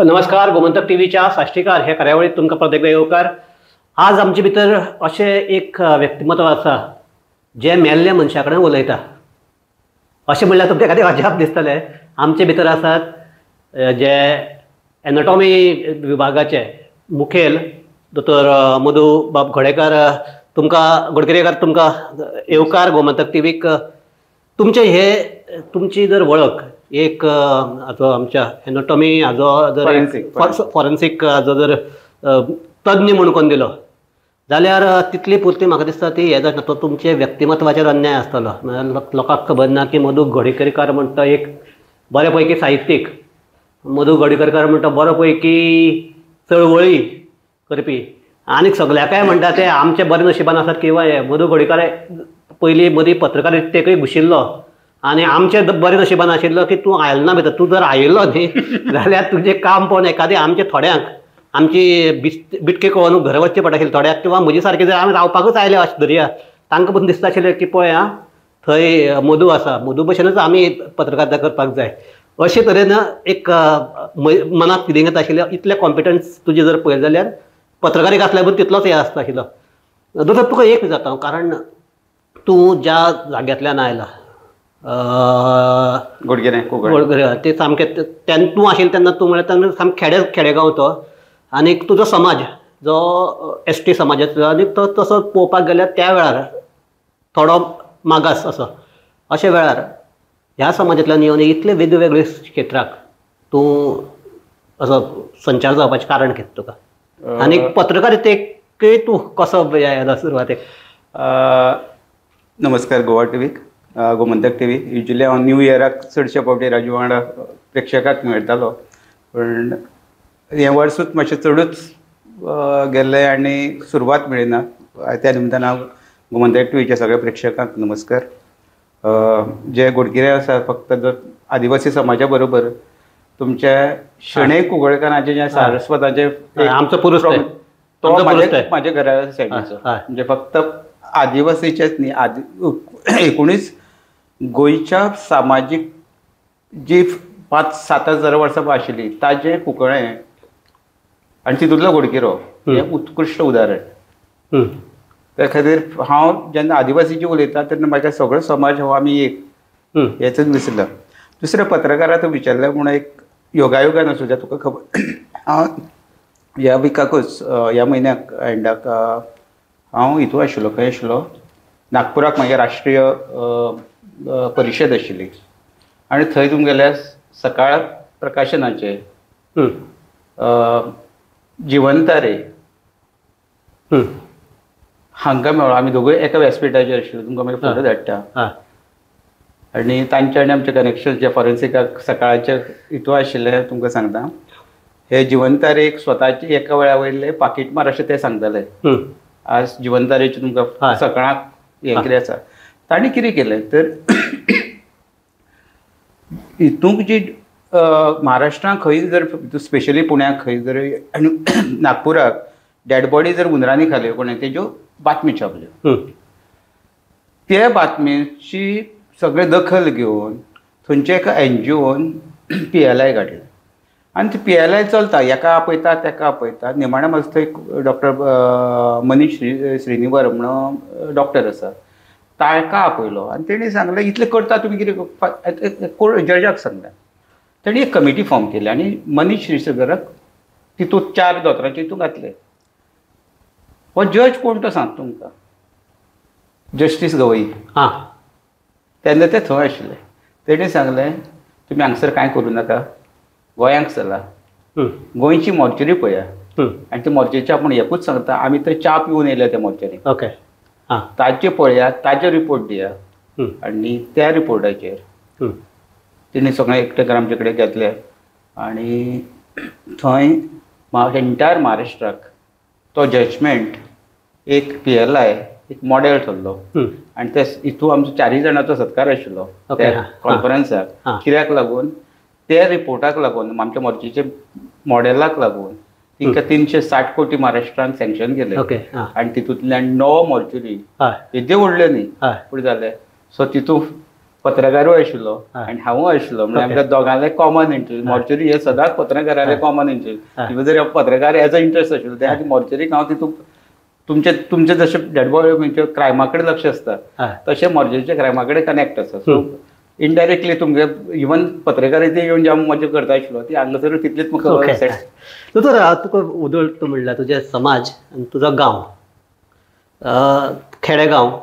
नमस्कार, गोमंतक टीव्हीच्या साश्टीकार हे कार्यावळीत तुमकां परत एकदा येवकार. आज आमचे भितर अशें एक व्यक्तिमत्व आसा जें मेल्ल्या मनशा कडेन उलयता. अशें म्हणल्यार तुमकां एखादें अजाप दिसतलें. आमचे भितर आसात जे एनाटॉमी विभागाचे मुखेल दोतोर मधू बाब घोडेकार. तुमकां घोडकेकार तुमकां येवकार गोमंतक टीव्हीक. तुमचे हे तुमची जर वळख एक हाजो आमच्या एनाटॉमी हाजो जर फॉरेन्सीक हाजो जर तज्ञ म्हूण कोण दिलो जाल्यार तितली पुरती म्हाका दिसता ती हें जाता, तो तुमचे व्यक्तिमत्वाचेर अन्याय आसतलो. म्हळ्यार लोकांक खबर ना की मधू घोडेकरकार म्हणटा एक बरे पैकी साहित्यीक, मधू घोडेकरकार म्हणटा बरो पैकी चळवळी करपी, आनी सगळ्याकय म्हणटा ते आमचे बरे नशिबान आसात किंवा हे मधू घोडेकार पयलीं मदीं पत्रकारितेकय घुशिल्लो आनी आमचे बरे नशिबान आशिल्लो की तूं आयलो ना भितर. तूं जर आयिल्लो न्ही जाल्यार तुजें काम पळोवन एखादें आमचे थोड्यांक आमची बिटके कळोवन घरा वचचें पडटा आशिल्लें थोड्याक, किंवा म्हजे सारके जर आमी रावपाकूच आयले अशें धरया, तांकां पसून दिसता आशिल्लें की पळय आं थंय मधू आसा, मधू भशेनूच आमी पत्रकारिता करपाक जाय. अशे तरेन एक मनाक फिलिंग येता आशिल्लें. इतलें कॉम्पिटन्स तुजें जर पळयलें जाल्यार पत्रकारीक आसल्या बरोबर तितलोच हें आसता आशिल्लो. दोतोर तुका एक जाता, कारण तूं ज्या जाग्यांतल्यान आयला गोडगिरे ते सामकें तेन्ना तूं आशिल्लें तेन्ना तूं म्हळ्यार तेन्ना सामकें खेडेगांव तो, आनी तुजो समाज जो एस टी समाजाचो आनी तो तसो पळोवपाक गेल्यार त्या वेळार थोडो मागास असो. अशे वेळार ह्या समाजांतल्यान येवन इतले वेगवेगळे क्षेत्राक तूं असो संचार जावपाचें कारण कितें तुका, आनी पत्रकारितेकय तूं कसो आयलो सुरवातेक? नमस्कार गोवा टीव्हीक, गोमंतक टीव्ही. युजली हांव न्यू इयराक चडशे फावटी राजू वांगडा प्रेक्षकाक मेळटालो, पूण हें वर्सूच मातशें चडूच गेल्लें आनी सुरवात मेळना. त्या निमतान हांव गोमंतक टीव्हीच्या सगळ्या प्रेक्षकांक नमस्कार. जे गोडगिरे आसा फक्त जर आदिवासी समाजा बरोबर तुमच्या शणै कुंकळकारांचें जें सारस्वताचें आमचो पुरूस तो म्हाज्या घरा सायडीचो, म्हणजे फक्त आदिवासीचेच न्ही, आदि एकुणीस गोंयच्या सामाजीक जी 5-7 हजार वर्सां आशिल्ली ताजें कुंकळें आनी तितूंतलो घोडगिरो हें उत्कृश्ट उदाहरण. त्या खातीर हांव जेन्ना आदिवासीची उलयता तेन्ना म्हाका सगळो समाज हो आमी एक हेच दिसला. दुसऱ्या पत्रकाराक तूं विचारलें म्हूण एक योगायोगान आसूं तुका खबर, हांव ह्या विकाकूच ह्या म्हयन्याक एंडाक हांव हितू आशिल्लो, खंय आशिल्लो, नागपुराक म्हागे राष्ट्रीय परिशद आशिल्ली आनी थंय तुमगेल्या सकाळ प्रकाशनाचे जिवंतारे हांकां मेळ्ळो. आमी दोगूय एका व्यासपिठाचेर आशिल्लो. तुमकां मागीर फोटो धाडटा. आनी तांचे आनी आमचें कनेक्शन जे फॉरेन्सिकाक सकाळचे हितू आशिल्लें तुमकां सांगता. हे जिवंतारे एक स्वताचे एका वेळा वयले पाकीटमार अशें ते सांगताले. आज जिवंतारेचे तुमकां सकाळाक हें कितें आसा, तांणी कितें केलें तर हितूंक जी महाराष्ट्रांत खंय जर स्पेशली पुण्याक खंय जर आनी नागपुराक डेड बॉडी जर हुंदरांनी खाल्यो कोणें तेज्यो बातमी छापल्यो. ते बातमेची सगळे दखल घेवन थंयचे एका एनजीओन PLI काडलें आनी ती PLI चलता, हेका आपयता तेका आपयता. निमाणें म्हाजो थंय डॉक्टर मनीष श्रीनिवर म्हणून डॉक्टर आसा, ताका आपयलो आनी तेणी सांगलें इतलें करता तुमी कितें, कोण जजाक सांगलें. तेणी एक कमिटी फॉर्म केली आनी मनीष श्रीनिवराक तितूंत 4 दोतोरांचे हितूंत घातले. हो जज कोण तो सांग तुमकां, जस्टीस गवई. हां, तेन्ना ते थंय आशिल्ले. तेणी सांगलें तुमी हांगसर कांय करूं नाका, गोंयांक चला, गोंयची मॉर्चरी पळया आनी ते मॉर्चरीचे आपूण एकूच सांगता, आमी थंय च्या पिवन येयल्या त्या मॉर्चरी, ओके, आं, ताचे पळया, ताजे रिपोर्ट दिया. आनी त्या रिपोर्टाचेर तेणी सगळें एकटें कर आमचे कडेन घेतलें आनी थंय एंटायर महाराष्ट्राक तो जजमेंट एक PLI एक मॉडेल ठरलो. आनी ते हितूं आमचो 4 जाणांचो सत्कार आशिल्लो त्या कॉन्फरन्साक. कित्याक लागून त्या रिपोर्टाक लागून आमच्या मॉर्चीचे मॉडेलाक लागून तिका 360 कोटी महाराष्ट्रान सँक्शन केले आनी तितूंतल्यान 9 मॉर्चुरी येद्यो व्हडल्यो न्ही पूण जालें. सो तितूंत पत्रकारूय आशिल्लो आनी हांवूय आशिल्लो, म्हणजे आमच्या दोगांले कॉमन इंट्रस्ट. मॉर्चरी हे सदांच पत्रकाराले कॉमन इंट्रस्ट. इवन जर पत्रकार एज अ इंट्रस्ट आशिल्लो त्या खातीर मॉर्चरीक हांव तितून तुमचे तुमचे जशें डेड बॉडी म्हणजे क्रायमा कडेन लक्ष आसता तशें मॉर्चरीच्या क्रायमा कडेन कनेक्ट आसा. सो इनडायरेक्टली तुमगे इवन पत्रकारिते येवन जेन्ना मजा करता आशिल्लो ती हांगासर तितलीच म्हाका सेट. दोतोर, तुका उदळ तूं म्हणल्यार तुजें समाज आनी तुजो गांव खेडेगांव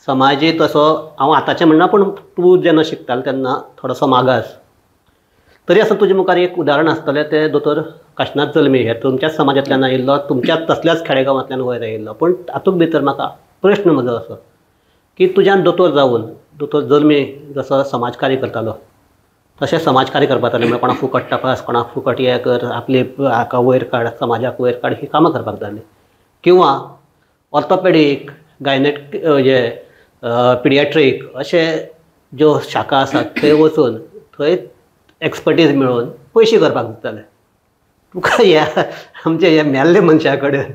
समाजी तसो हांव आतांचें म्हणना, पूण तूं जेन्ना शिकतालो तेन्ना थोडोसो मागास तरी आसतना तुजे मुखार एक उदाहरण आसतलें तें दोतोर काशनाथ जल्मी हे तुमच्याच समाजांतल्यान आयिल्लो, तुमच्याच तसल्याच खेडेगांवांतल्यान वयर आयिल्लो. पूण तातूंत भितर म्हाका प्रश्न म्हजो असो की तुज्यान दोतोर जावन दोतोर जल्मी जसो समाजकार्य करतालो तशें समाजकार्य करपाक जालें, म्हणल्यार कोणाक फुकट तपास, कोणाक फुकट हें कर, आपली हाका वयर काड, समाजाक वयर काड, ही कामां करपाक जालीं. किंवां ऑर्थोपेडीक, गायनेक, हे पिडियाट्रीक अशे ज्यो शाखा आसात थंय वचून थंय एक्सपर्टीज मेळोवन पयशे करपाक जाताले. तुका ह्या आमच्या ह्या मेल्ले मनशा कडेन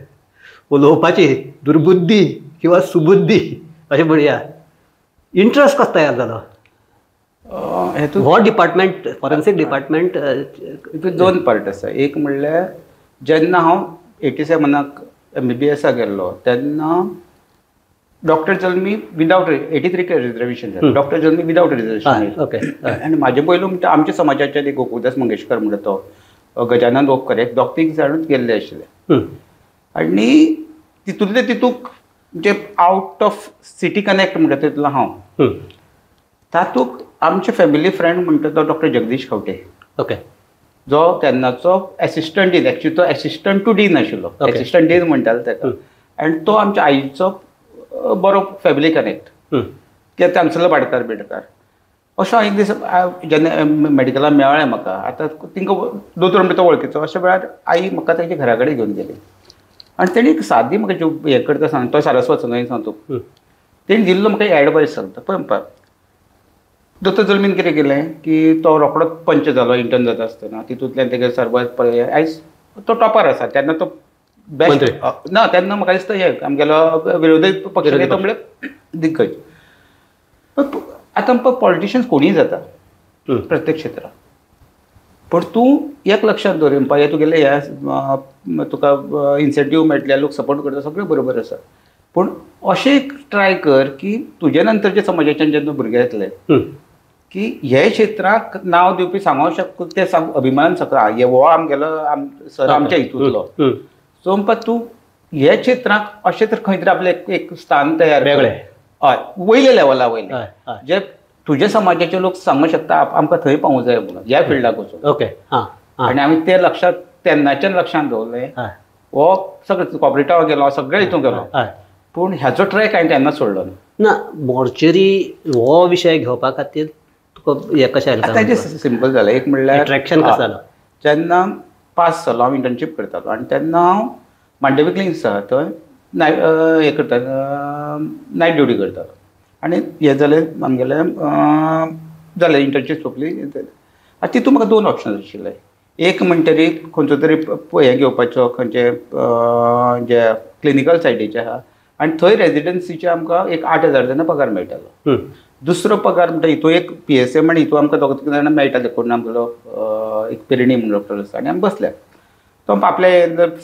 उलोवपाची दुर्बुद्धी किंवा सुबुद्धी अशें म्हणया इंट्रस्ट कसो तयार जालो? हो डिपार्टमेंट, फॉरेन्सीक डिपार्टमेंट, हितून दोन पार्ट आसा. एक म्हणल्यार जेन्ना हांव 87 MBBS गेल्लो तेन्ना doctor Jalmi without 83 reservation जालें, डॉक्टर जल्मी विदावट रिजर्वेशन. ओके. आनी म्हाजे पयलू म्हणटा आमच्या समाजाचे एक गोकुळदास मंगेशकर म्हणटा तो, गजानन ओपकर, एक दोग तीग जाणूच गेल्ले आशिल्ले. आनी तितूंतले तितूंक म्हणजे आवट ऑफ सिटी कनेक्ट म्हणटा तितलो हांव तातूंत आमचे फॅमिली फ्रेंड म्हणटा तो डॉक्टर जगदीश खवटे. ओके. जो तेन्नाचो एसिस्टंट डीन, एक्चुअली तो एसिस्टंट टू डीन आशिल्लो, एसिस्टंट डीन म्हणटाले ताका. आनी तो आमच्या आईचो बरो फॅमिली कनेक्ट, कित्याक तांगसलो भाटकार बिटकार. अशें एक दीस जेन्ना मेडिकलान मेळ्ळें म्हाका, आतां तिंका दोतोर म्हणटा तो वळखीचो, अशा वेळार आई म्हाका ताच्या घरा कडेन घेवन गेली आनी तेणी एक सादी म्हाका ज्यो हें करता सांग, तो सारस्वत सांग सांगतो, तेणी दिल्लो म्हाका एडवायस सांगता. पळय पळय दोतोर जल्मीन कितें केलें की तो रोखडोच पंच जालो इंटर्न जाता आसतना, तितूंतल्यान तेगे सर्वात पळय आयज तो टॉपर आसा. तेन्ना तो बेस्ट ना, तेन्ना म्हाका दिसता हें आमगेलो विरोधी पक्ष तो म्हणल्यार दिग्गज. आतां पॉलिटिशियन्स कोणीय जाता प्रत्येक क्षेत्रांत, पूण तूं एक लक्षांत दवर म्हणपा हें तुगेलें हें तुका इन्सेंटीव मेळटले, लोक सपोर्ट करता, सगळें बरोबर आसा, पूण अशें एक ट्राय कर की तुजे नंतरचे समाजाच्यान जेन्ना भुरगे येतले की हे क्षेत्राक नांव दिवपी सांगूंक शकता, ते अभिमानान शकता हे हो आमगेलो सर आमच्या हितूंतलो. सो म्हणपा तूं हे क्षेत्राक अशें तर खंय तरी आपलें एक स्थान तयार वेगळें, हय, वयल्या लेवला वयले जे तुज्या समाजाचे लोक सांगूंक शकता आमकां थंय पावूंक जाय म्हणून ह्या फिल्डाक वचून. ओके. हां. आनी आमी ते लक्षांत तेन्नाच्यान लक्षांत दवरलें. हो सगळें कॉपरेटिवा गेलो, सगळें हितून गेलो, पूण ह्याचो ट्रॅक हांवें तेन्ना सोडलो ना. मॉर्चरी हो विशय घेवपा खातीर तुका हें कशें आयलें? ताजें सिंपल जालें. एक म्हणल्यार अट्रॅक्शन कसो जालो? जेन्ना पास जालो हांव इंटर्नशीप करतालो आनी तेन्ना हांव मांडवी क्लिनिक्स आसा थंय हें करता, नायट ड्युटी करतालो. आनी हें जालें आमगेलें जालें इंटर्नशीप सोंपली. आतां तितून म्हाका दोन ऑप्शन आशिल्ले. एक म्हणटरी खंयचो तरी हें घेवपाचो, खंयचे जे क्लिनिकल सायडीचे आहा आनी थंय रेजिडन्सीचे आमकां एक 8,000 तेन्ना पगार मेळटालो. दुसरो पगार म्हणटा हितून एक PSM आनी हितून आमकां दोग तीग जाणां मेळटाले, कोण आमगेलो एक पेरणी म्हणून डॉक्टर आसा आनी आमी बसल्या तो आपले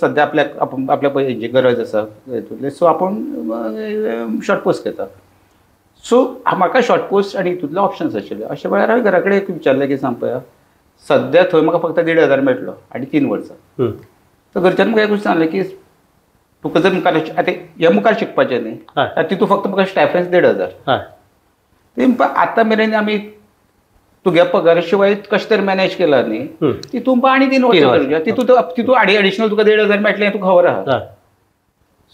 सद्या आपल्याक आपल्या हेजी गरज आसा हितूंतले, सो आपूण शॉर्ट पोस्ट घेता. सो म्हाका शॉर्ट पोस्ट आनी हितूंतले ऑप्शन्स आशिल्ले. अशा वेळार हांवें घरा कडेन एक विचारलें की सांग पळया सद्या थंय म्हाका फक्त 1,500 मेळटलो आनी 3 वर्सां. तर घरच्यान म्हाका एकूच सांगलें की तुका जर मुखार आतां हे मुखार शिकपाचें न्ही, तितून फक्त म्हाका स्टायफंड 1,500. ते आतां मेरेन आमी तुगे पगारा शिवाय कशें तरी मॅनेज केला न्ही, तितून आनी 3 वर्सां तितून तितून आनी एडिशनल तुका 1,500 मेळटलें तुका खबर आहा.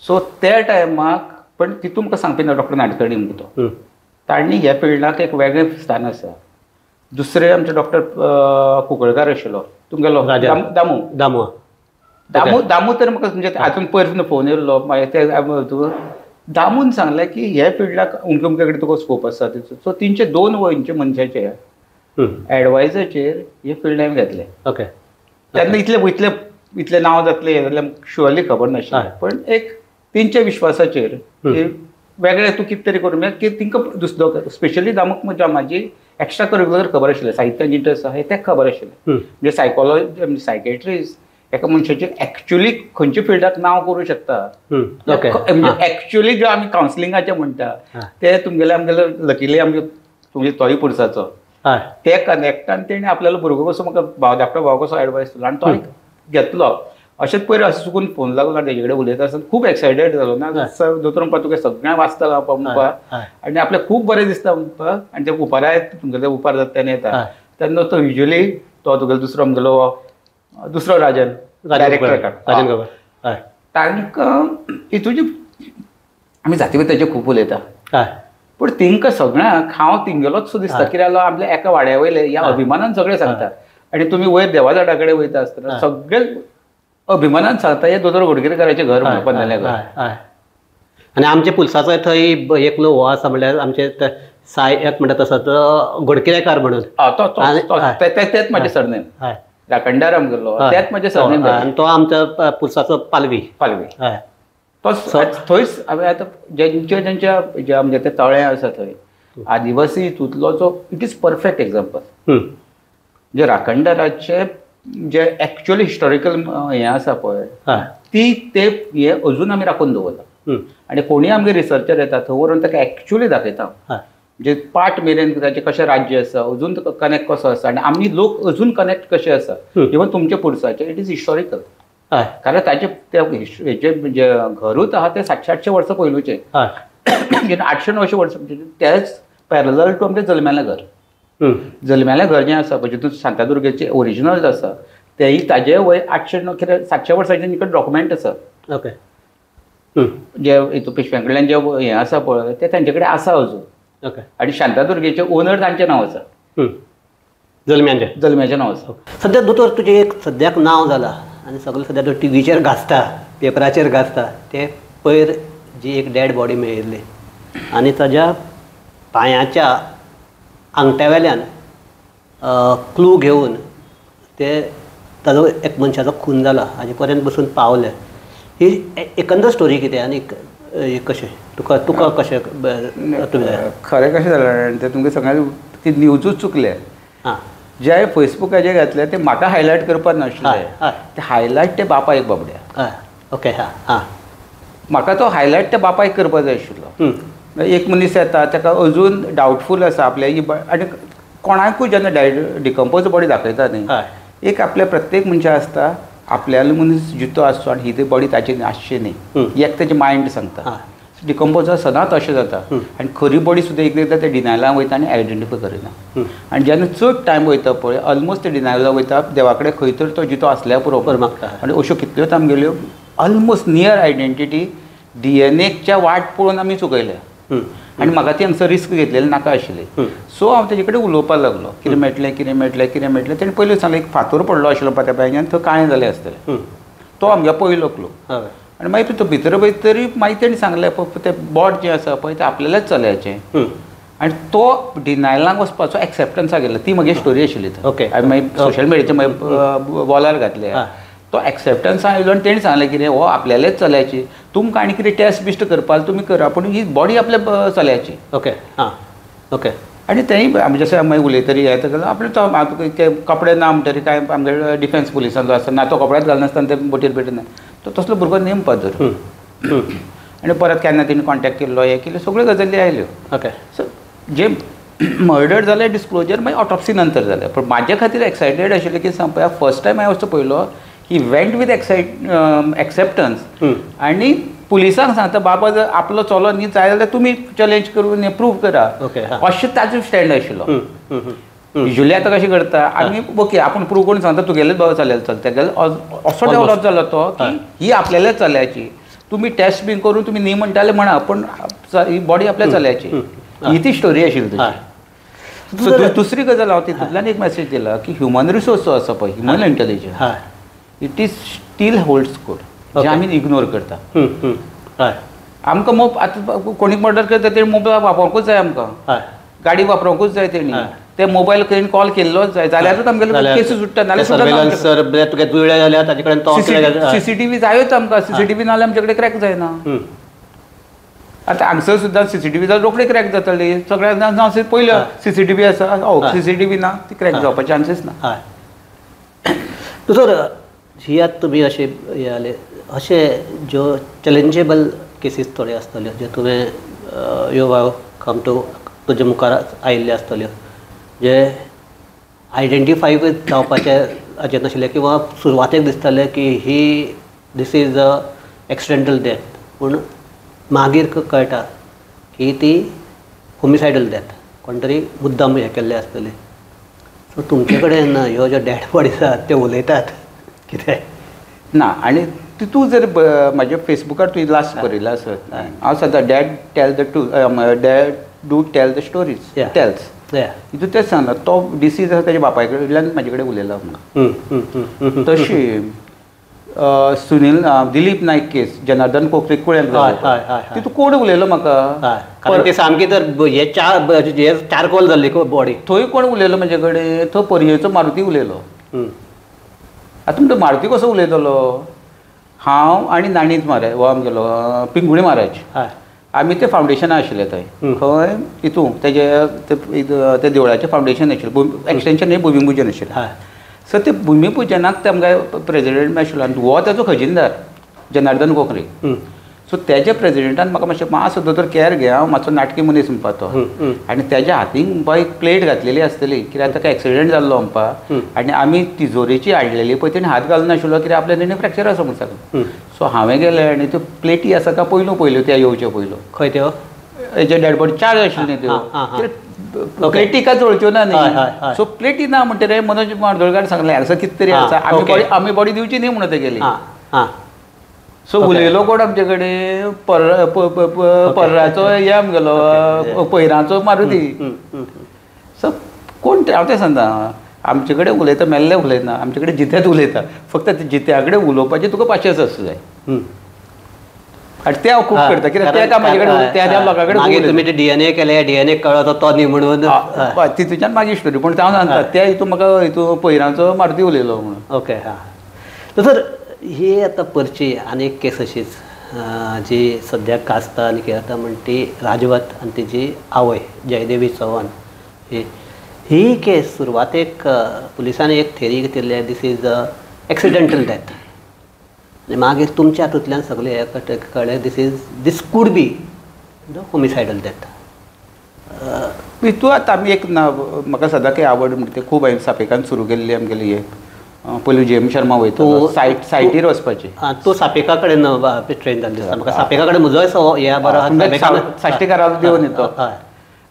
सो त्या टायमाक पण तितून म्हाका सांगपी ना डॉक्टर नाडकर्णी म्हणटा तो, तांणी ह्या फिल्डाक एक वेगळें स्थान आसा. दुसरे आमचे डॉक्टर कुंकळकार आशिल्लो तुमगेलो दामू दामू दामू दामू तर म्हाका म्हणजे आजून पयर फोन येयल्लो मागीर ते दामून सांगलें की ह्या फिल्डाक अमके अमके कडेन तुका स्कोप आसा तिचो. सो तेंचे 2 वयचे मनशाचे एडवायजाचेर हे फिल्ड हांवें घेतलें. ओके. तेन्ना इतले इतले इतलें नांव जातलें हें जाल्यार शुअरली खबर नाशिल्लें, पण एक तेंच्या विश्वासाचेर की वेगळें तूं कितें तरी करूं म्हणजे तिंकां दुसरो स्पेशली दामूक म्हाजी एक्स्ट्रा करिक्युलर खबर आशिल्लें, साहित्यान इंट्रस्ट आसा हें तेका खबर आशिल्लें. म्हणजे सायकोलॉजी सायकेट्रिस्ट एका मनशाचें एक्चुअली खंयच्या फिल्डाक नांव करूं शकता. म्हणजे एक्चुअली जो आमी कावन्सिलिंगाचें म्हणटा ते तुमगेले आमगेले लकीली आमगे तुमगे तोय पुरसाचो ते कनेक्टान तेणें आपल्यालो भुरगो कसो म्हाका भाव धाकटो भाव कसो एडवायस दिलो आनी तो घेतलो. अशेंच पयर अशें चुकून फोन लागलो आनी तेजे कडेन उलयता आसतना खूब एक्सायटेड जालो ना दोतोर म्हणपा तुका सगळें वाचता म्हणपा आनी आपल्याक खूब बरें दिसता म्हणपा. आनी ते उपाराय तुमगेले उपार जाता तेन्ना येता तेन्ना तो युजली तो तुगेलो दुसरो आमगेलो दुसरो राजन डायरेक्टर तांकां हितून आमी जातीभेदाचेर खूब उलयता पूण तांकां सगळ्यांक हांव तिंगेलोच सो दिसता कित्याक आपल्या एका वाड्या वयले ह्या अभिमानान सगळें सांगता. आनी तुमी वयर देवाझाडा कडेन वयता आसतना सगळे अभिमानान सांगता हे दोतोर घोडगेरकाराचें घर म्हणून पन्नाल्या घर. आनी आमच्या पुलसाचो थंय एकलो हो आसा म्हणल्यार आमचे साय एक म्हणटा तसो तो घोडकेरकार म्हणून तेच म्हाजें सरनेम राखणदार आमगेलो तेच म्हाजें सरनेम आनी तो आमच्या पुलसाचो पालवी पालवी तो थंयच हांवें आतां जेंच्या जेंच्या जे आमगे ते तळें आसा थंय आदिवासी हितूंतलो जो it is perfect example म्हणजे राखणदाराचे जे एक्चुअली हिस्टॉरिकल हें आसा पळय ती ते हे अजून आमी राखून दवरला. आनी कोणूय आमगे रिसर्चर येता थंय व्हरून ताका एक्चुअली दाखयता म्हणजे पाट मेरेन ताचें कशें राज्य आसा अजून कनेक्ट कसो आसा आनी आमी लोक अजून कनेक्ट कशे आसा इवन तुमच्या पुरसाचें it is historical. कारण ताचे ते हेजे जे घरूच आहा ते 700-800 वर्सां पयलूचें 800-900 वर्सां तेच पॅरलल टू आमचें जल्म्यालें घर. जल्म्यालें घर जें आसा पळय जितून शांतादुर्गेचें ओरिजिनल आसा तेय ताजे वय 800 कितें 700 वर्सांचे निकट डॉक्युमेंट आसा. ओके जे हितून पेशव्यां कडल्यान जे हें आसा पळय तें तांचे कडेन आसा अजून. ओके आनी शांतादुर्गेचे ओनर तांचें नांव आसा जल्म्यांचें जल्म्याचें नांव आसा. सद्या दोतोर तुजें एक सद्याक नांव जालां आनी सगळें सद्या तूं टिवीचेर गाजता पेपराचेर गाजता तें पयर जी एक डेड बॉडी मेळिल्ली आनी ताज्या पांयाच्या आंगठ्या वेल्यान क्लू घेवन ते ताजो एक मनशाचो खून जाला हाजे पर्यंत बसून पावले. ही एकंदर स्टोरी कितें आनी कशें तुका तुका कशें खरें कशें जालें तें तुमकां सगळ्यांक ती न्यूजूच चुकल्या. हां जे फेसबुकाचेर घातले ते म्हाका हायलायट करपाक नाशिल्ले ते हायलायट ते बापायक बाबड्या. ओके हां हां म्हाका तो हायलायट त्या बापायक करपाक जाय आशिल्लो. एक मनीस येता ताका अजून डावटफूल आसा आपल्या ही आनी कोणाकूय जेन्ना डिकम्पोज बॉडी दाखयता न्ही एक आपल्या प्रत्येक मनशा आसता आपल्यालो मनीस जितो आसचो आनी ही ती बॉडी ताची आसची न्ही एक ताचें मायंड सांगता. डिकम्पोज सदांच अशें जाता आनी खरी बॉडी सुद्दां एक एकदां ते डिनायलान वयता आनी आयडेंटिफाय करिना. आनी जेन्ना चड टायम वयता पळय ऑलमोस्ट ते डिनायलान वयता देवा कडेन खंय तर तो जितो आसल्यार पुरो आनी अश्यो कितल्योच आमगेल्यो ऑलमोस्ट नियर आयडेंटिटी डीएनएच्या वाट पळोवन आमी चुकयल्या. आनी म्हाका ती हांगसर रिस्क घेतलेली नाका आशिल्ली. सो हांव तेजे कडेन उलोवपाक लागलो कितें मेळटलें कितें मेळटलें कितें मेळटलें. तेणें पयलीं सांगलें एक फातोर पडलो आशिल्लो त्या पांयान थंय काळें जालें आसतलें तो आमगे पयलो क्लू. आनी मागीर तो भितर वयत तरी मागीर तेणें सांगलें तें बोट जें आसा पळय तें आपल्यालेच चल्याचें आनी तो डिनायलाक वचपाचो एक्सेप्टन्साक गेलो. ती म्हजी स्टोरी आशिल्ली. ओके आनी मागीर सोशल मिडियाचेर मागीर वॉलार घातले तो एक्सेप्टन्स आयलो आनी तेणें सांगलें कितें हो आपल्यालेच चल्याची तुमकां आनी कितें टेस्ट बिश्ट करपाक तुमी करा पूण ही बॉडी आपल्या चल्याची. ओके हां ओके आनी तेंय आमी जशें मागीर उलयतरी हें जाल्यार आपले तो ते कपडे ना म्हणटरी कांय आमगे डिफेन्स पुलिसांचो आसता ना तो कपडेच घालनासतना ते बोटीर पेटना तो तसलो भुरगो नेम पादर. आनी परत केन्ना तेणी कॉन्टेक्ट केल्लो हें केल्लें सगळ्यो गजाली आयल्यो. ओके सो जे मर्डर जालें डिस्क्लोजर मागीर ऑटोप्सी नंतर जालें. पूण म्हाजे खातीर एक्सायटेड आशिल्लें की सांगपा फर्स्ट टायम हांवें वचो पयलो ही वेंट विथ एक्सेप्टन्स आनी पुलिसांक सांगता बाबा जर आपलो चलो न्ही जाय जाल्यार तुमी चॅलेंज करून प्रूव करा अशें ताजो स्टँड आशिल्लो. युजली आतां कशें करता आमी ओके आपूण प्रूव करून सांगता तुगेलेच बाबा चल्यार चल तेगेले असो डेवलप जालो तो की ही आपल्यालेच चल्याची तुमी टेस्ट बीन करून तुमी न्ही म्हणटाले म्हणा पूण ही बॉडी आपल्या चल्याची ही ती स्टोरी आशिल्ली तुजी. दुसरी गजाल हांव तितूंतल्यान एक मॅसेज दिला की ह्युमन रिसोर्स जो आसा पळय human intelligence it is still holds good जे आमी इग्नोर करता. आमकां आतां कोणीक मर्डर करता ते मोबायल वापरूंकूच जाय आमकां गाडी वापरूंकूच जाय तेणी ते मोबायल कडेन कॉल केल्लोच जाय जाल्यारूच आमगेले केसी सुट्टा नाल्यार सीसीटीव्ही जायोच आमकां सीसीटीव्ही नाल्यार आमचे कडेन क्रॅक जायना. आतां हांगसर सुद्दां सीसीटीव्ही जाल्यार रोखडे क्रॅक जातली. सगळ्यांक पयलं सीसीटीव्ही आसा, सीसीटीव्ही ना ती क्रॅक जावपाचे चान्सीस ना. हय दोतोर, ही आतां तुमी अशें हें जालें, अशें ज्यो चॅलेंजेबल केसीस थोड्यो आसतल्यो ज्यो तुवें you have come to तुजे मुखार आयिल्ल्यो आसतल्यो, जे आयडेंटिफाय जावपाचे हाजेर नाशिल्ले किंवा सुरवातेक दिसतालें की ही this is a accidental death, पूण मागीर कळटा की ती होमिसायडल डेथ, कोण तरी मुद्दाम हें केल्लें आसतलें. सो तुमचे कडेन ह्यो ज्यो डेड बॉडीज आसात त्यो उलयतात कितें ना? आनी तितू जर म्हाज्या फेसबुकार तुवें लास्ट बरयलां आसत, हांव सदां dead tell the truth, dead do tell the stories tells, तितू तेंच सांगला. तो डिसीज आसा तेज्या बापाय कडल्यान म्हाजे कडेन उलयला म्हणून. तशी सुनील दिलीप नायक केस, जनार्दन कोकरे कुळ्यांक तितू कोण उलयलो म्हाका, कारण ते सामकी तर हे चारकोल जाल्ली बॉडी, थंय कोण उलयलो म्हाजे कडेन, थंय पर्येचो मारुती उलयलो. आतां म्हणटा मारुती कसो उलयतलो? हांव आनी नाणीज म्हाराज हो आमगेलो पिंगुळी महाराज, आमी ते फावंडेशनां आशिल्ले थंय, खंय हितू तेजे ते देवळाचें फावंडेशन आशिल्लें, एक्सटेंशन हें भुमीपुजन आशिल्लें. सो ते भुमीपुजनाक ते आमकां प्रेजिडेंट आशिल्लो आनी हो तेजो खजिनदार जनार्दन कोकरे. सो तेज्या प्रेजिडेंटान म्हाका मातशें मातसो दोतोर केअर घे, हांव मातसो नाटकी मनीस म्हणपा तो, आनी तेज्या हातीक म्हणपा एक प्लेट घातलेली आसतली, कित्याक ताका एक्सिडंट जाल्लो म्हणपा, आनी आमी तिजोरेची हाडलेली पळय तेणी हात घालून आशिल्लो कित्याक आपल्या तेणी फ्रॅक्चर आसा म्हणून सांगलें. सो हांवें गेलें आनी त्यो प्लेटी आसा काय पयलू पयल्यो त्या येवच्यो पयल्यो खंय त्यो हेजे डेड बॉडी चार आशिल्ल्यो त्यो प्लेटी काय जुळच्यो ना न्ही. सो प्लेटी ना म्हणटकीर मनोज म्हार्दोळकार सांगलें असं कितें तरी आसा, आमी बॉडी दिवची न्ही म्हणून ते गेली. सो उलयलो कोण आमचे कडेन, पर्राचो हे आमगेलो पयराचो मारुती. सो कोण हांव तें सांगता, आमचे कडेन उलयता मेल्ले उलयना, आमचे कडेन जितेच उलयता, फक्त जित्या कडेन उलोवपाचें तुका पाशेंस आसूं जाय. आनी ते हांव खूब करता कित्याक ते काय म्हाजे कडेन त्या त्या लोकां कडेन तुमी ते डीएनए केले, डीएनए कळ्ळो तो न्ही म्हणून तितूच्यान मागीर स्टोरी. पूण हांव सांगता त्या हितून म्हाका हितून पयराचो मारुती उलयलो म्हणून. ओके हां तर ही आतां परची आनी एक केस अशीच जी सद्याक गाजता आनी कितें जाता म्हण ती राजवत आनी तिजी आवय जयदेवी चव्हाण. ही केस सुरवातेक पुलिसांनी एक थेरी घेतिल्ली this is a accidental death, आनी मागीर तुमच्या हातूंतल्यान सगळें हें कळ्ळें this is this could be the homicidal death. हितून आतां आमी एक ना म्हाका सदां काही आवड म्हणटा ते खूब हांवें सापेकान सुरू केल्ली आमगेली हे पयलीं जी एम शर्मा वयता सायटीर वचपाची. आं तूं सापेका कडेन ट्रेन जाल्ली दिसता म्हाका, सापेका कडेन म्हजोय सो हे बरो साश्टीकाराक देवन येतो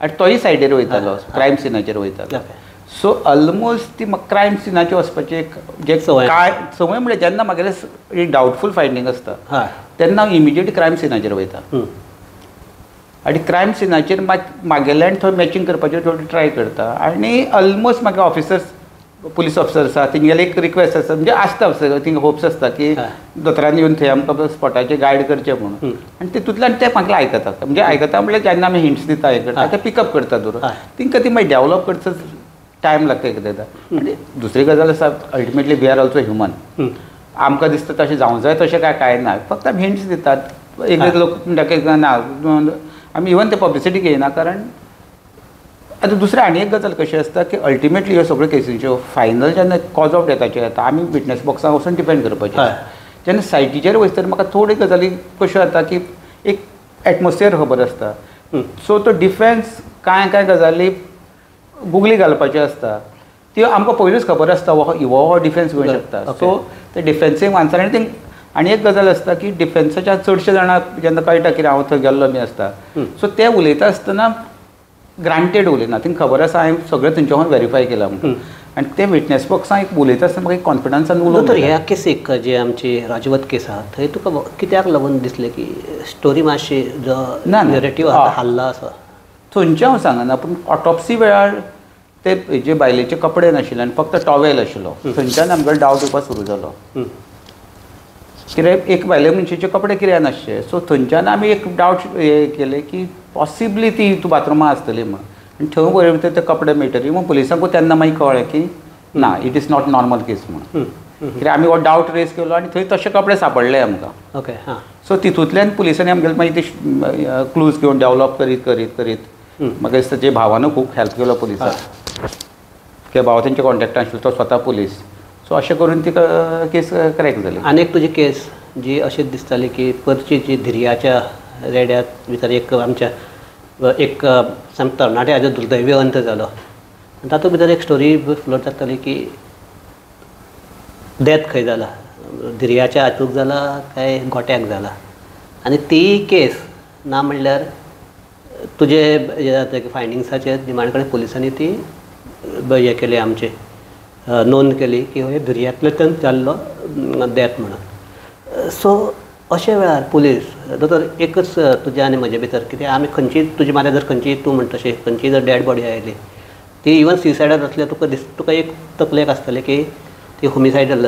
आनी तोय सायटीर वयतालो, क्रायम सिनाचेर वयतालो. सो ऑलमोस्ट ती म्हाका क्रायम सिनाचेर वचपाची एक जे काय संवय म्हणल्यार जेन्ना म्हागेले डावटफूल फायंडींग आसता तेन्ना हांव इमिजिएट क्रायम सिनाचेर वयता आनी क्रायम सिनाचेर म्हागेल्यान थंय मॅचिंग करपाचें थोडें ट्राय करता. आनी ऑलमोस्ट म्हागे ऑफिसर्स पुलीस ऑफिसर आसा तेंगेले एक रिक्वेस्ट आसता, म्हणजे आसता थिंगा होप्स आसता की दोतोरान येवन थंय आमकां स्पॉटाचेर गायड करचें म्हणून, आनी तितूंतल्यान ते म्हाका आयकतात. म्हणजे आयकता म्हणल्यार जेन्ना आमी हिंट्स दिता हें करता ते पिकअप करता दवर, तिंकां ती मागीर डेवलप करता टायम लागता एकदां. आनी दुसरी गजाल आसा ultimately we are also human, आमकां दिसता तशें जावंक जाय तशें काय कांय ना, फक्त आमी हिंट्स दितात. एक लोक म्हणटा की ना आमी इवन ते पब्लिसिटी घेयना, कारण आतां दुसरें आनी एक गजाल कशी आसता की अल्टिमेटली ह्यो सगळ्यो केसींच्यो फायनल जेन्ना कॉज ऑफ डेथाचेर येता आमी विटनस बॉक्साक वचून डिपेंड करपाचें. जेन्ना सायटीचेर वयता म्हाका थोड्यो गजाली कश्यो जाता की एक एटमॉस्फियर खबर आसता, सो तो डिफेन्स कांय कांय गजाली गुगली घालपाच्यो आसता त्यो आमकां पयलींच खबर आसता हो डिफेन्स घेवंक शकता. सो ते डिफेन्सीक आन्सर. आनी ते आनी एक गजाल आसता की डिफेन्साच्या चडशे जाणां जेन्ना कळटा की हांव थंय गेल्लो बी आसता, सो ते उलयता आसतना ग्रांटेड उलयना, तांकां खबर आसा हांवें सगळें थंयच्या वयल्यान वेरीफाय केलां म्हणून. आनी ते विटनस बॉक्सां एक उलयता आसतना म्हाका एक कॉन्फिडन्सान उलोवंक. तर ह्या केसीक जी आमची राजवत केस आसा थंय तुका कित्याक लागून दिसलें की स्टोरी मातशी जो नरेटीव आसा हाल्ला आसा थंयचें हांव सांगना, पूण ऑटोप्सी वेळार ते जे बायलेचे कपडे नाशिल्ले आनी फक्त टॉवेल आशिल्लो थंयच्यान आमकां डावट येवपाक सुरू जालो कित्याक एक बायले मनशेचे कपडे कित्याक नासचे. सो थंयच्यान आमी एक डावट हे केले की पॉसिबली ती तूं बाथरुमा आसतली म्हणून, आनी थंय पळय भितर ते कपडे मेळटली. मग पुलिसांकूय तेन्ना मागीर कळ्ळें की ना it is not normal case म्हणून, कित्याक आमी हो डावट रेज केलो आनी थंय तशे कपडे सांपडले आमकां. ओके हां. सो तितूंतल्यान पुलिसांनी आमगेले मागीर ते क्लूज घेवन डेवलप करीत करीत करीत म्हाका दिसता जे भावानू खूब हेल्प केलो पुलिसाक कित्याक भाव तेंच्या कॉन्टेक्टान आशिल्लो, तो स्वता पुलीस. सो अशें करून ती केस क्रॅक जाली. आनी एक तुजी केस जी अशी दिसताली की परची जी धिरयाच्या रेड्यात भितर एक आमच्या एक सामको तरणाट्याचो दुर्दैवी अंत जालो आनी तातूंत भितर एक स्टोरी फ्लोट जाताली की डेथ खंय जाला, धिरयाच्या हातूंत जाला काय गोट्याक जाला. आनी ती केस ना म्हणल्यार तुजे हें जाता की फायंडिंग्साचेर निमाणे कडेन पुलिसांनी ती हें केली, आमचे नोंद केली की हो धिरयांतल्यान जाल्लो डेथ म्हणून. सो अशे वेळार पुलीस दोतोर एकच तुज्या आनी म्हजे भितर कित्याक आमी खंयची तुजी मारे जर खंयची तूं म्हणटा तशें खंयची जर डेड बॉडी आयली ती इवन सुसायडल आसल्यार तुका दिस तुका एक तकलेक आसतलें की ती होमिसायडल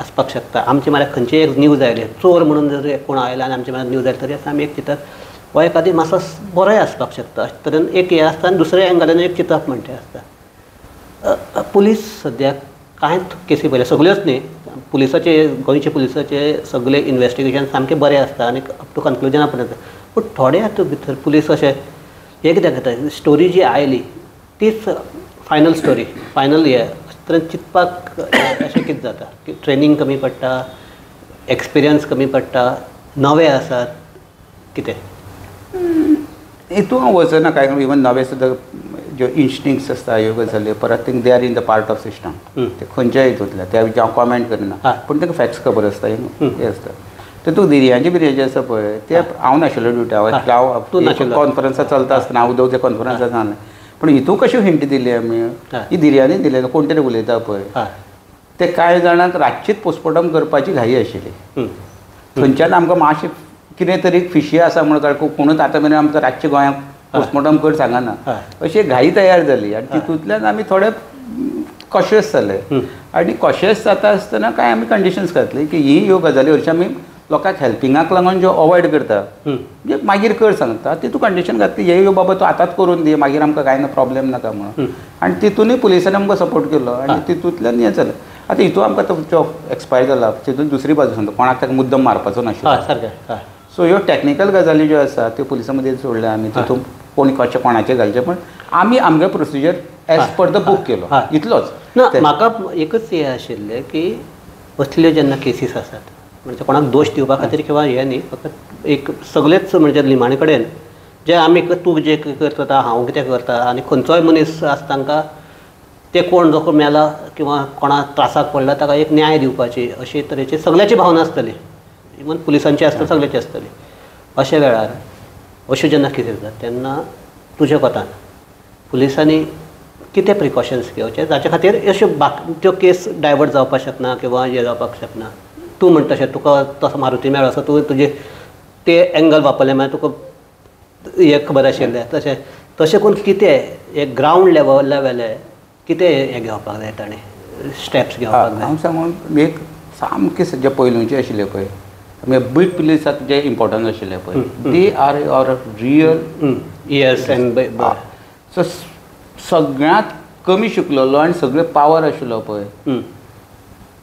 आसपाक शकता. आमचे मारे खंयची एक न्यूज आयली चोर म्हणून जर कोण आयला आनी आमचे मारे न्यूज आयली तरी आसतना आमी एक चिंतप हो एखादी मातसो बरोय आसपाक शकता अशें तरेन एक हें आसता आनी दुसऱ्या एंगलान एक चिंतप म्हणटा आसता. पुलीस सद्याक कांय केसी पळयल्या सगल्योच न्ही, पुलिसाचे गोंयचे पुलिसाचे सगळे इन्वेस्टिगेशन सामकें बरें आसता आनी अप टू कन्क्लुजना पर्यंत, पूण थोडे हातूंत भितर पुलीस अशें हें कित्याक जाता स्टोरी जी आयली तीच फायनल स्टोरी फायनल हें अशें तरेन चिंतपाक अशें कितें जाता की ट्रेनींग कमी पडटा, एक्सपिरियन्स कमी पडटा, नवे आसात कितें हितून हांव वचना कांय इवन नवे सुद्दां ज्यो इन्स्टिंक्ट्स आसता ह्यो गजाली परत thing they are in the part of system ते खंयच्याय हितूंतल्या त्या विचार हांव कॉमेंट करिना पूण तांकां फॅक्ट्स खबर आसता हें आसता. तितूंत धिरयांचे बिरयांचे आसा पळय ते हांव नाशिल्लो ड्युटी, हांव कॉन्फरन्सां चलता आसतना हांव उदक कॉन्फरन्सां सांगलें पूण हितून कश्यो हिंट दिली आमी ही धिरयांनी दिले कोण तरी उलयता पळय ते कांय जाणांक रातचीच पोस्टमॉर्टम करपाची घाई आशिल्ली. थंयच्यान आमकां मातशें कितें तरी फिशी आसा म्हणून कोणूच आतां मेरेन आमकां रातचें गोंयांक पोस्टमॉर्टम कर सांगना अशी घाई तयार जाली आनी तितूंतल्यान आमी थोडे कॉशियस जाले आनी कॉशियस जाता आसतना कांय आमी कंडिशन्स घातली की ही ह्यो गजाली हरशीं आमी लोकांक हेल्पिंगाक लागून ज्यो अवॉयड करता म्हणजे मागीर कर सांगता तितून कंडिशन घातली हे ह्यो बाबा तूं आतांच करून दी मागीर आमकां कांय ना प्रॉब्लेम नाका म्हणून आनी तितूनय पुलिसांनी आमकां सपोर्ट केलो आनी तितूंतल्यान हें जालें. आतां हितून आमकां तो एक्सपायर जाला तितून दुसरी बाजू सांगता कोणाक ताका मुद्दम मारपाचो नाशिल्लो. सो ह्यो टॅक्निकल गजाली ज्यो आसा त्यो पुलिसां मदीं सोडल्या आमी तितून कोण कशें कोणाचें घालचें पण आमी आमगे procedure as per the book केलो इतलोच. ना म्हाका एकच हें आशिल्लें की असल्यो जेन्ना केसीस आसात म्हणजे कोणाक दोश दिवपा खातीर किंवा हें न्ही फकत एक सगळेच म्हणजे निमाणे कडेन जे आमी तूं जें करता हांव कितें करता आनी खंयचोय मनीस आसा तांकां ते कोण जो कोण मेला किंवा कोणाक त्रासाक पडला ताका एक न्याय दिवपाची अशे तरेची सगळ्याची भावना आसतली इवन पुलिसांची आसता सगळ्याची आसतली. अशा वेळार अश्यो जेन्ना केसी जातात तेन्ना तुज्या कोतान पुलिसांनी कितें प्रिकॉशन्स घेवचे जाचे खातीर अश्यो बाकी त्यो केस डायवर्ट जावपाक शकना किंवा हें जावपाक शकना. तूं म्हणटा तशें तुका तसो मारुती मेळ्ळो असो तूं तुजे ते एंगल वापरले मागीर तुका हें खबर आशिल्लें तशें तशें करून कितें एक ग्रावंड लेवला वेलें कितें हें घेवपाक जाय ताणें स्टेप्स घेवपाक जाय. हांव सांगून एक सामकें जे पयलूचे आशिल्ले पळय आमगे बीट पुलिसाक जे इम्पोर्टन्स आशिल्लें पळय they are our real yes and so सगळ्यांत कमी शिकलेलो आनी सगळे पावर आशिल्लो पळय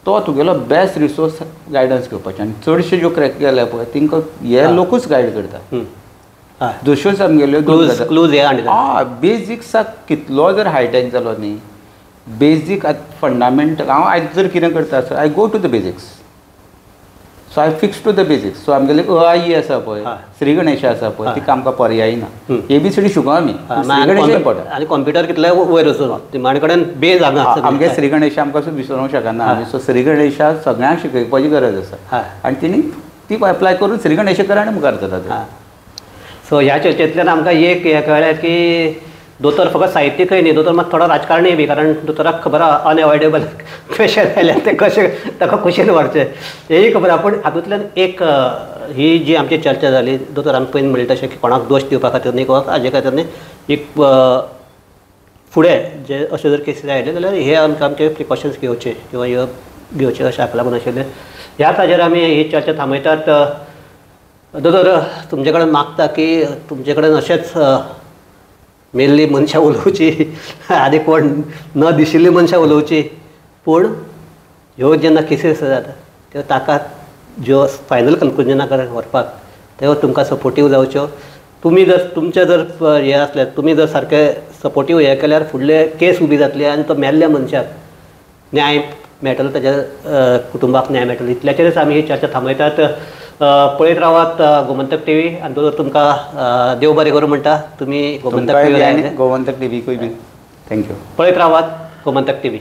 तो तुगेलो बेस्ट रिसोर्स गायडन्स घेवपाचें आनी चडशे ज्यो क्रॅक केले पळय तांकां हे लोकूच गायड करता. जश्योच आमगेल्यो हय बेजिक्साक कितलो जर हायटॅक जालो न्ही बेजीक फंडामेंटल हांव आयज जर कितें करता आसत I go to the basics so I fix to the basics. So आमगेले अ I ई आसा पळय श्री गणेशा आसा पळय तिका आमकां पर्याय ना ए बी सी डी शिको आमी श्री गणेश इम्पोर्टंट आनी कॉम्प्युटर कितले वयर वचून निमाणे कडेन बेज हांगा आमगे श्री गणेशा आमकां विसरूंक शकना आमी. सो श्री गणेशा सगळ्यांक शिकोवपाची गरज आसा आनी तिणी ती एप्लाय करून श्री गणेशा कर आनी मुखार चलता. सो ह्या चर्चेंतल्यान आमकां एक हें कळ्ळें की दोतोर फकत साहित्यिकय न्ही, दोतोर मात थोडो राजकारणीय बी, कारण दोतोराक खबर आहा अनएवॉयडेबल क्वेशन आयल्यार तें कशें ताका कुशीन व्हरचें हेंय खबर आहा. पूण हातूंतल्यान एक ही जी आमची चर्चा जाली दोतोर आमी पयलीं म्हणलें तशें की कोणाक दोश दिवपा खातीर न्ही किंवा हाजे खातीर न्ही, एक फुडें जे अशे जर केसीस आयले जाल्यार हे आमकां आमचे प्रिकॉशन्स घेवचे किंवा ह्यो घेवचे अशें हाका लागून आशिल्लें. ह्याच हाजेर आमी ही चर्चा थांबयतात. दोतोर तुमचे कडेन मागता की तुमचे कडेन अशेंच मेल्ली मनशां उलोवची आनी कोण न दिशिल्ली मनशां उलोवची, पूण ह्यो जेन्ना केसीस जाता त्यो ताका ज्यो फायनल कन्क्लुजना कडेन व्हरपाक त्यो तुमकां सपोर्टीव जावच्यो. तुमी जर तुमचे जर हें आसल्यार तुमी जर सारके सपोर्टीव हें केल्यार फुडले केस उबी जातली आनी तो मेल्ल्या मनशाक न्याय मेळटलो, ताच्या कुटुंबाक न्याय मेळटलो. इतल्याचेरच आमी ही चर्चा थांबयतात. पळयत रावात गोमंतक टीव्ही आनी तो तुमकां देव बरें करूं म्हणटा. तुमी गोमंतक टीव्ही, गोमंतक टीव्हीकूय बी thank you. पळयत रावात गोमंतक टीव्ही.